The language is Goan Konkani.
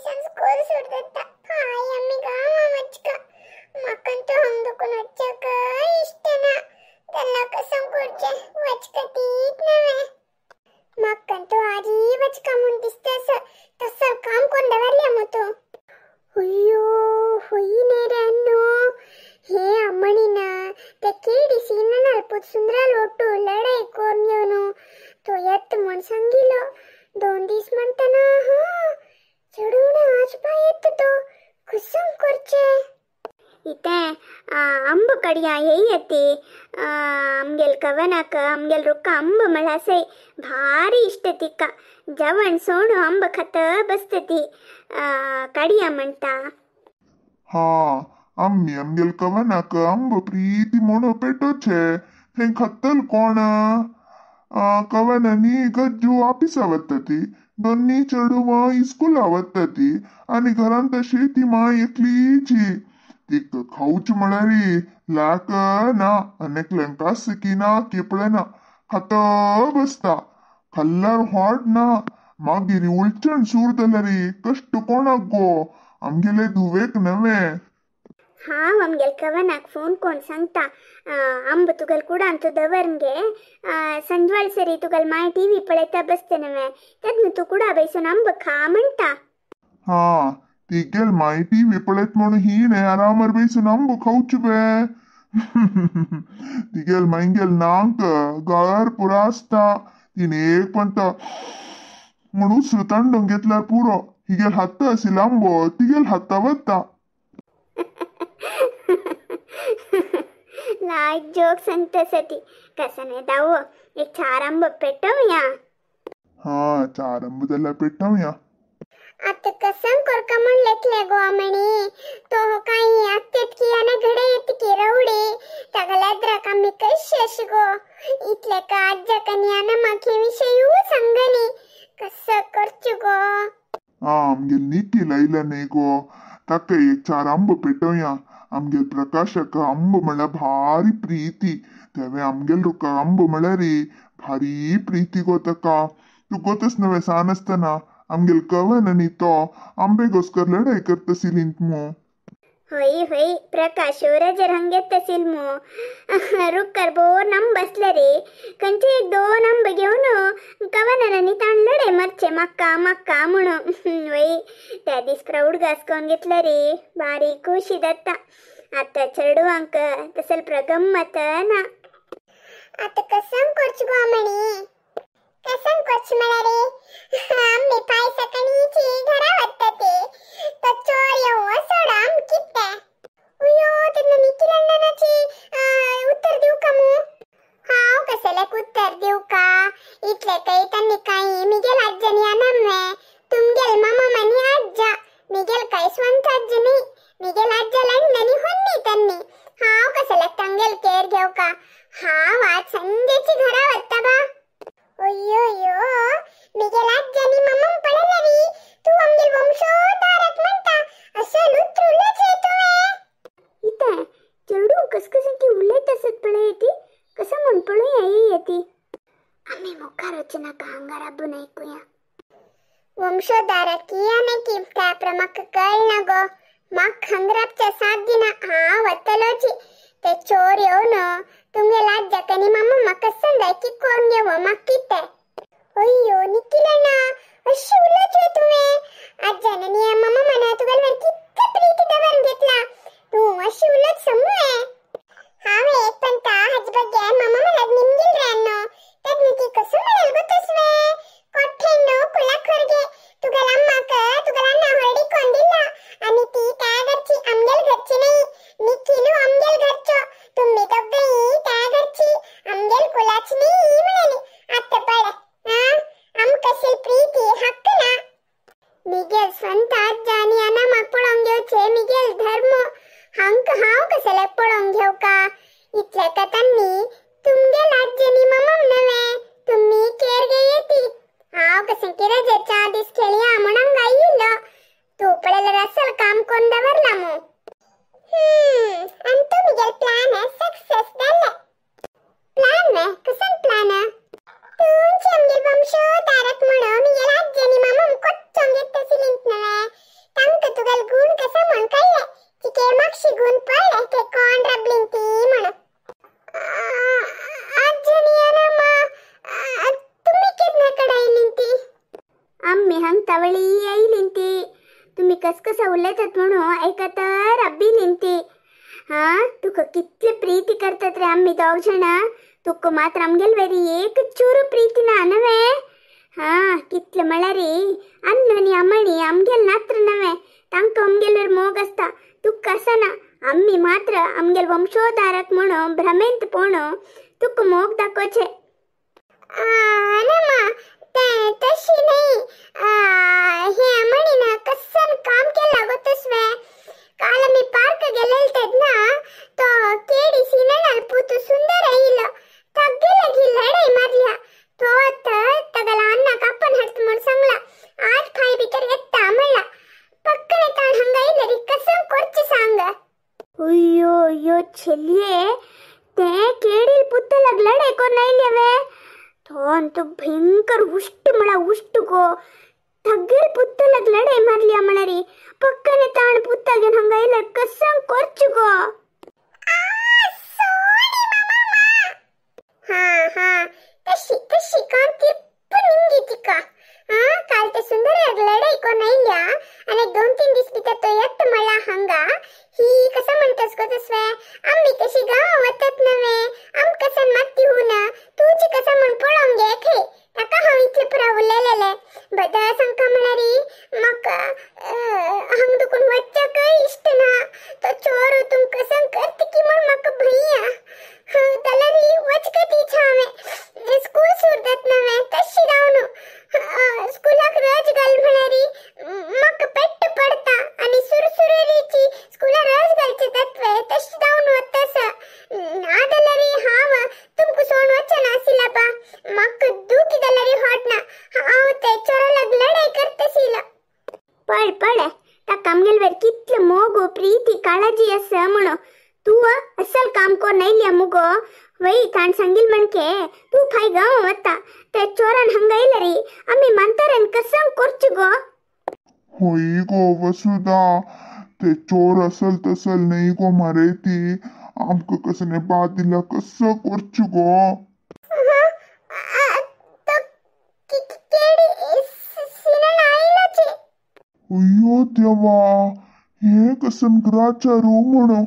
बेसन स्कूल सोडता हाय आम्ही गांवा वचका म्हाका तो हांग दुखून वचक इश्ट ना त्याला कसं करचें वचकतीत नव्हे म्हाका तो आजी वचका म्हूण दिसता तसं काम कोण दवरल्या मग तो. अय्यो होई नेरांनो हे अम्मणीना ते केडी सीनन सुंदरा लोटू लढाई कोण येऊन तो येत म्हण सांगिलो दोन दीस म्हणताना हा चढून आजबा येत तो कसं करचे. इते अंब कडिया येयती आमगेल कवनाक आमगेल रुಕ್ಕ अंब मळासै भारी इष्ट तिका जवण सोणू अंब खत बसतती कडिया म्हणता. हा आम्ही आमगेल कवनाक अंब प्रीती म्हणून पेटोचे थंय खत्तल कोण कवनानी गज्जू ऑफिसा वतती दोन्ही चेडवां इस्कुला वतती आनी घरांत तशी ती माय एकलीची तिका खावच म्हळ्यार लाक ना आनी कासकी ना केपळे ना खात बसता खाल्ल्यार होट ना मागीर उलचण सूर जाल्यार कश्ट कोणाक गो आमगेले धुवेक नव्हे. हांव आमगेल कवनाक फोन कोण सांगता अंब तुगेल कुडान तूं दवर गे संजवाळ सरी तुगेल माय टीव्ही पळयता बसते नव्हे तेन्ना तूं कुडा बैसून अंब खा म्हणटा. हा तिगेल माय टीव्ही पळयत म्हणून हिणे आरामार बैसून अंब खावचो बे तिगेल मायगेल नांक गळ्यार पुरो आसता तिणे एक पण म्हण उसरो तांडून घेतल्यार पुरो हिगेल हाता आशिल्लो आंबो तिगेल हाता वता. लायक जोक सांगता ती कसं नाही दावो एक चार आंब पेटवया. हा चार आंब जाल्यार पेटवया. आता कसं कोरका म्हणलेतले गो आमणी तो काही आत्तेतकी आनी घडे येतकी रवडे तागलाद्राक आमी कशी अशी गो इतले का आज्जाकनी आनी म्हाका विशयूय सांगनी कसं करचो गो. हा आमगेल निखील आयला न्ही गो ताका एक चार आंब पेटोवया. आमगेल प्रकाशाक अंब म्हळ्यार भारी प्रीती तेवे आमगेल रुका अंब म्हळ्यार भारी प्रीती गो ताका. तूं गोतच नव्हे सान आसतना आमगेल कवन आनी तो आंबेगोस्कर लढाई करतसिलींत मू. होय होय प्रकाश रजर हंगेत असेल मू रुक्कर बोर नंब बसले रे खंयचे एक दोन अंब घेऊन कवनान ताण लढाई मारचे मक्का मक्का म्हणून. वय त्या दीस प्राऊड घास करून घेतला रे बारीक खुशी जाता आता चेडवांक तसल प्रगम्मत ना. आता कसं करचो गो आमणी कसं करचो म्हळ्यार आमी पाय सकाळीची घरा वता ते तो चोर येवं सोड आम कितें उयो तेन्ना निखील अण्णाची उत्तर दिवं का मू? हांव कसल्याक उत्तर दिवं का इतले काही तांणी काही मिगेल आज्जानी आनम्मे तुमगेल मामा आनी आज्जा मिगेल काय स्वंत आज्ज न्ही मिगेल आज्जा लंडनी होन्नी तांणी हांव कसल्याक तांगेल केअर घेवं का? हांव आज संजेची घरा वता बा. अय्यो अय्यो मिगेल आज्जानी मामा पळयल्यारी तूं आमगेल वंशोधारक म्हणटा असो लुत्रुलच तुवें. इते चेडूं कसकसं की उलयत आसत पळय ती कसं म्हण पळोवया येया ती आमी मुखार वचूं नाका हांगा राबून आयकुया. वंशोधारक आनी की त्या म्हाका कळना गो म्हाका हांगा राबच्या साथ दिना हांव वतलोची ते चोर येवन तुमगेल आज्जाक आनी मामा म्हाका जाय की कोण घेवं म्हाका कितें. अय्यो निखील अण्णा अशी उलयत तुवें आज्जान आनी मामा म्हणा तुगेल कितलें प्रीती दवरून घेतला तूं अशी उलयत समूहे. हांवें एक पंता हाजे बग्यार मामा म्हळ्यार निमगेल रे न्हू तेन्ना ती कसो म्हणल गो तसवें कोठेण्णो कुलाखोरगे तुगेल अम्माक तुगेल अण्णा हळडी कोण दिला आनी ती त्या घरची आमगेल घरची न्ही निखिलू आमगेल घरचो तुम्ही दोगांय त्या घरची आमगेल कुलाची न्ही म्हणाली. आतां पळय आं आमकां कशी प्रीती हक्क ना. मिगेल स्वंत आज्जा आनी अनामाक पळोवंक घेवचे मिगेल धर्म हांकां हांव कसल्याक पळोवंक घेवं का? इतले का तांणी तुमगेल आज्जी आनी मामा नव्हे तुमी केअर घेयती हांव कशें कितें जे चार दीस खेळया म्हण हांगा आयिल्लो तूं पळयल्यार असल काम करून दवरला मू. आनी तो मिगेल प्लान सक्सेस जाले. प्लान वे कसो प्लान? तुमची आमगेल वंशोधारक म्हणून मिगेल आज्जी आनी मामा कोच्चोंग घेता सिलींत नव्हे हंग तवळी आयलीं ती. तुमी कस कसा उलयतात म्हणून आयकतर अब्बिलीं ती. हा तुका कितले प्रीती करतात रे आम्ही दोग जण. तुका मात्र आमगेल वेरी एक चूरू प्रीती ना नवे. हा कितले म्हळ्यारी अन्न आनी अमणी आमगेल नात्र नवे तांकां आमगेलवर मोग आसता. तुका आसना. आम्ही मात्र आमगेल वंशोधारक म्हणून भ्रमेंत पोणू तुका मोग दाखोवचे. ना मा ते तशी नाही. हे अमणीनं कसन काम केला गो तसवे. काल आम्ही पार्क गेलेल तेन्ना तो केडी सिनणाल पुतू सुंदर आयलो. तग्गे लढाई मारल्या. तो तर तगला अन्न कापण हाडत म्हण सांगला. आज फाय भितर येता म्हणला. पक्कने ताण हंगा येयले री कसं करचें सांग. अय्यो अय्यो चेलये ते केडील पुत्तलाक लढाई कोन्न आयले वे. तो अंतु भयंकर उश्ट म्हळा उश्ट गो. तग्गेल पुत्तलाक लढाई मारल्या म्हणारी. पक्कने ताण पुत्ता घेवन हांगा येयल्यार कसं करचें गो. हा हा तशी तशी काम तिप्प निंगी तिका. हा काल ते सुंदर लढाई कोण आयल्या आणि 2-3 दीस भितर तो येत म्हणला हांगा. ही कसं म्हणतस गो तसवे. आम्ही कशी गांव वतात नवे आम कसन माती हुना तुझी कसं म्हण पळोवंक गे खंय. ताका हांव इतले पुरा उलयलेले बदल सांगका म्हळ्यारी म्हाका हांग दुखून वच्चाकय इश्ट ना. तो चोर तुमकां कसं करता की म्हण म्हाका भंय. जाल्यार वचका ती हांवें स्कूल सोडतात नवे तशी रावन स्कुलाक रज घाल म्हळ्यारी म्हाका पेट्ट पडता आनी सुरसुरेची स्कुला रज घालचे तत्वे तशी जावन वता. ना जाल्यार हांव तुमकां सोडून वचना आशिल्ला बा. म्हाका दुखी जाल्यार होडना. हांव ते चोरालाग लढाई करताशिल्लो. पळ पळ ताका आमगेलवर कितले मोग प्रीती काळजी आसा म्हणून. तूं असल काम कोन्न आयल्या मुगो. वय ताण सांगील म्हणके तूं फाय गांव वता ते चोरान हांगा येयले री आमी म्हाताऱ्यान कसं करचें गो. होय गो वसुधा ते चोर असल तसल नाही गो मारे ती. आमकां कसं बाद दिला कसं करचें गो. अय्यो देवा हे कसन ग्राचारू म्हणून.